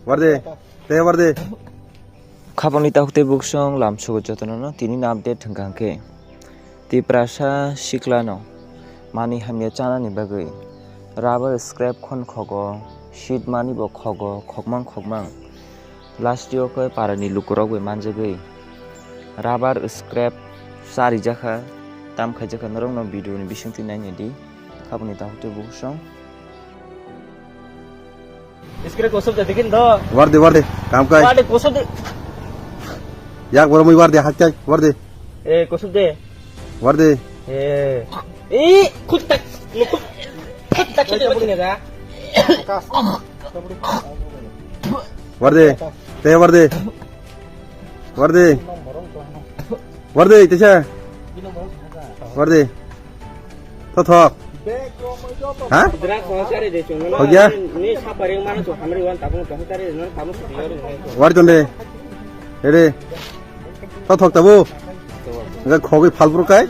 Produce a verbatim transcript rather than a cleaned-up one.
Warde, te warde. Khapangni takhuk tei buksong lamsogo jotono no tini no update hwnkha hwnkhe. Tiprasa siklano manwi hamya chanani bagwi rubber scrap khon khogo, seed mani bo khogo, khokmang khokmang. Last o khe parani lukurok bai manjagwi rubber scrap charijakha, tam khaijakha norokno video ni bisingtwi nainai di. Khapangni takhuk tei buksong. Iskre kosok de dikin do. Warde, warde, kam kai. Warde kosok de. Yak boromoi warde, hakchai, warde. Eh, kosok de. Warde. Eh. Eh, khut tak, khut tak, khut tak, khut tak. Warde. Te warde. Warde. Warde, tesa. Warde. Thothok. Ha? Drak ko sare de chungo. Ho gya? Ni sapari mana chu hamri wan tapung ko sare non kamu sudi yor. Warde tonde. Ere. Thothok tabu. Ga khogwi phalpro kai.